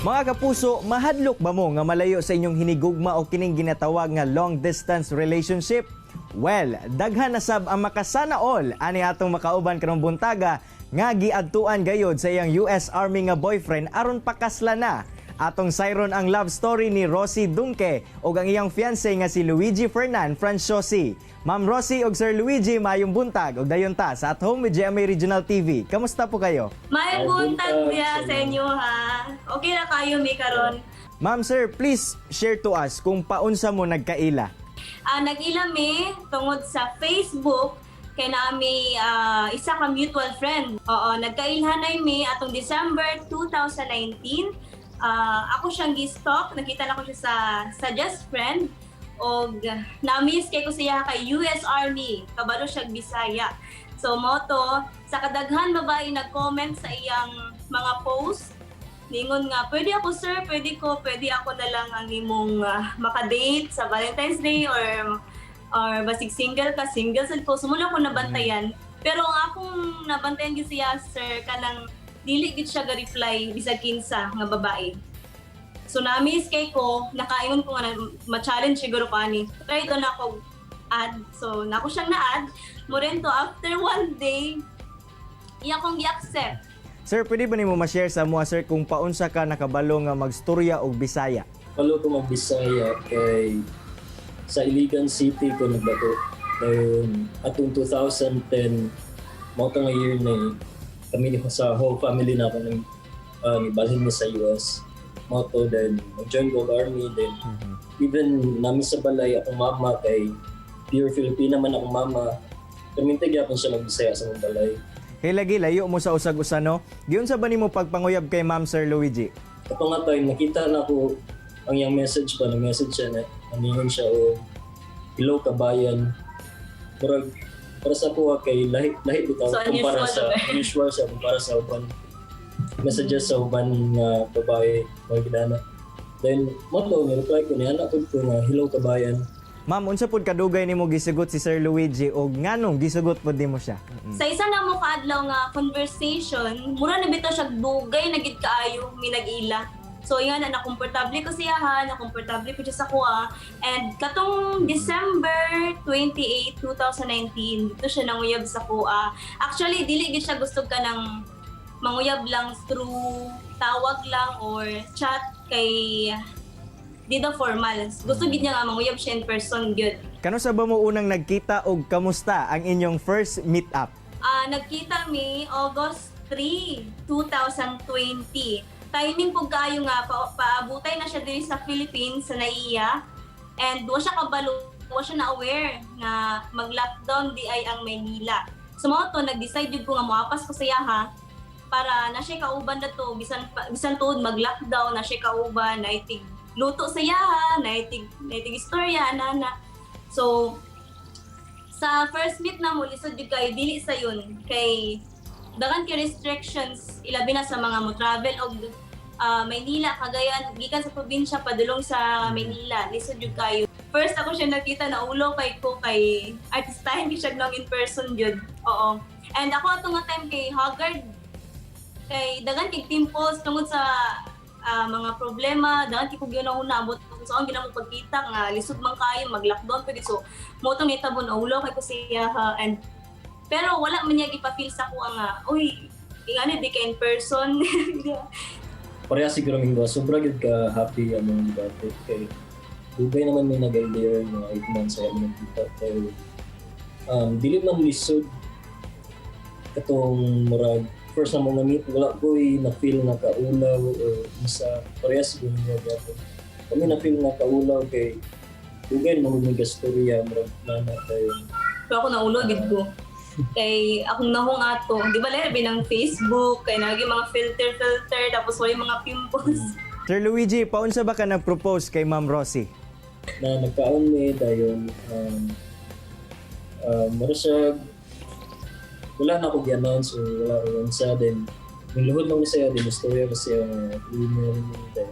Mga kapuso, mahadlok ba mo nga malayo sa inyong hinigugma o kining ginatawag nga long distance relationship? Well, daghan na sab ang makasana all ani atong makauban karong buntaga nga giadtuan gayod sa iyang US Army nga boyfriend aron pakasla na. Atong sayron ang love story ni Rosie Dunque ug ang iyang fiancé nga si Luigi Fernan Franciosi. Ma'am Rosie ug Sir Luigi, maayong buntag ug dayon ta sa At Home with GMA Regional TV. Kamusta po kayo? May Ay, buntag buntag diya sa sa inyo ha. Okay na kayo mi karon. Ma'am, sir, please share to us kung paunsa mo nagkaila. Nag-ila mi tungod sa Facebook kay nami isa ka mutual friend. Oo, nagkailhanay mi atong December 2019. Ako siyang gi-stalk, nakita na ko siya sa Just Friend og na-miss kay ko siya kay US Army, kabalo siya Bisaya. So mao to, sa kadaghan babae nag-comment sa iyang mga post, ningon nga, "Pwede ako, sir, pwede ko, pwede ako na lang ang imong makadate sa Valentine's Day or basig single ka, single sad ko." So muna ko nabantayan. Pero ang akong nabantayan gyud siya, sir, kanang dili gid siya ga-reply bisag kinsa nga babae. So na-miss kay ko, nakaingon ko nga ma-challenge siguro ko ani. Try to na ako add. So nako siyang na-add. Mo rin to after one day, iya kong gi-accept. Sir, pwede ba nimo ma-share sa mua, sir, kung paunsa ka nakabalo nga magstorya og Bisaya? Kabalo ko mag-Bisaya kay sa Iligan City ko nagbato. Then, atong 2010, mao nga year na eh, kami ni sa whole family na ako nang nibalhin mi sa US. Mao to, then mag-join ko og army, then even nami sa balay akong mama kay pure Filipina man akong mama. Perminti gyapon siya mag-Bisaya sa among balay. Kay lagi layo mo sa usag-usa, no? Giunsa ba nimo pagpanguyab kay Ma'am, Sir Luigi? Kato nga time, nakita na ko ang iyang message ba, nag-message siya na aningon siya o "Hello, kabayan." Murag para sa kuha kay lahi lahi bitaw So, kumpara unusual sa ba? Unusual siya kumpara sa uban messages sa uban nga babae mga gidana. Then mao to ni reply ko niya anak ko nga "Hello, kabayan." Ma'am, unsa pud kadugay nimo gisugot si Sir Luigi og nganong gisugot pud nimo siya? Sa isa na mo kaadlaw nga conversation, mura na bitaw siya dugay na gid kaayo mi nag-ila. So yan na na komportable ko siya ha, na komportable ko siya sa kuha. And katong December 28, 2019, dito siya nanguyab sa kuha. Actually, dili gid siya gusto ka ng manguyab lang through tawag lang or chat kay di daw formal. Gusto gid niya nga manguyab siya in person gyud. Kanus-a ba mo unang nagkita og kamusta ang inyong first meet up? Nagkita mi August 3, 2020. Timing po kaayo nga paabutay na siya diri sa Philippines sa NAIA and wa siya kabalo, wa siya na aware nga mag-lockdown di ay ang Maynila. So mao to nag-decide jud ko nga moapas ko sa iyaha para na siya kauban na to bisan tuod mag-lockdown, na siya kauban, na itig luto sa iyaha, na itig istorya ana na. So sa first meet na mo, lisod jud kayo, dili sa yun kay daghan kay restrictions, ilabi na sa mga mo travel og Maynila, Cagayan gikan sa probinsya padulong sa Maynila, lisod jud kayo. First ako siya nakita, na ulo kay ko kay artistahin gyud siya nung in person jud. Oo, and ako ato nga time kay haggard kay daghan kay pimples tungod sa mga problema, daghan kay kog una abot sa akong ginamong pagkita nga lisod man kayo mag-lockdown pa gid. So mo tong nitabo, na ulo kay ko siya ha, and pero wala man niya ipa-feel sa kuha nga, "Uy, ingani di ka in person." Pareha siguro ming duha, sobra gyud ka happy among dati kay dugay naman may nag-LDR, mga 8 months sa among nagkita kay dili man lisod katong murag first na mo na meet, wala ko'y na feel na kaulaw or unsa. Pareha siguro niya gyapon kami na feel na kaulaw kay dugay naman may gastorya murag nana tayo. Pero ako naulo gid ko kay akong nahong ato, di ba, lahi ng Facebook kay nagi mga filter filter tapos wala yung mga pimples. Sir Luigi, paunsa ba ka nag-propose kay Ma'am Rosie? Na nagkaon mi dayon mura siya wala na ako gi-announce or wala ko unsa. Then luhod lang ko siya, then istorya ko siya nga email mi, then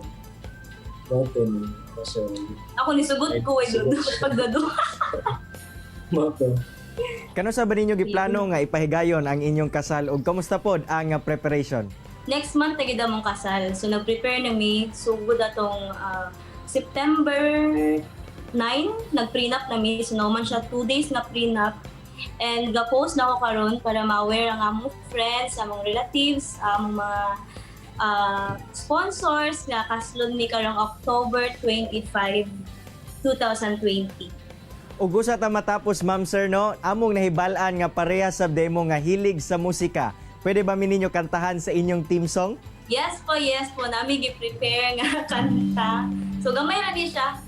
mao to ni mura siya. Ako nisugot ko eh Sugot. Pagdado. Mao to. Kanus-a ba ninyo giplano nga ipahigayon ang inyong kasal ug kamusta pod ang preparation? Next month na gid among kasal. So nag-prepare na mi sugod atong September 9, nag-prenup na mi. So naman siya 2 days na prenup. And ga-post na ako karon para ma-aware ang among friends, among relatives, among mga sponsors nga kaslon mi karong October 25, 2020. Ug usa ta matapos, ma'am, sir, no, among nahibal-an nga pareha sab demo nga hilig sa musika. Pwede ba mi ninyo kantahan sa inyong theme song? Yes po, nami gi-prepare nga kanta. So gamay ra ni siya.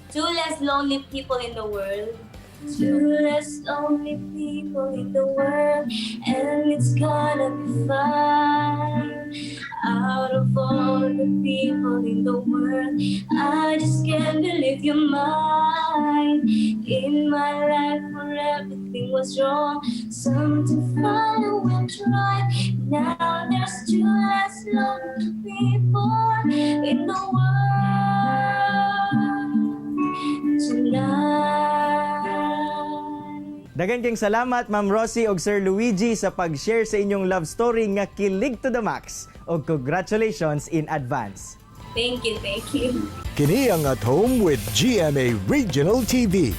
Two less lonely people in the world. Two less lonely people in the world, and it's gonna be fine. Out of all the people in the world, I just can't believe you're mine. In my life where everything was wrong, something finally went right. Now there's two less lonely people in the world tonight. Daghan kayong salamat, Ma'am Rosie ug Sir Luigi, sa pag-share sa inyong love story nga kilig to the max. Og congratulations in advance. Thank you, thank you. Kini ang At Home with GMA Regional TV.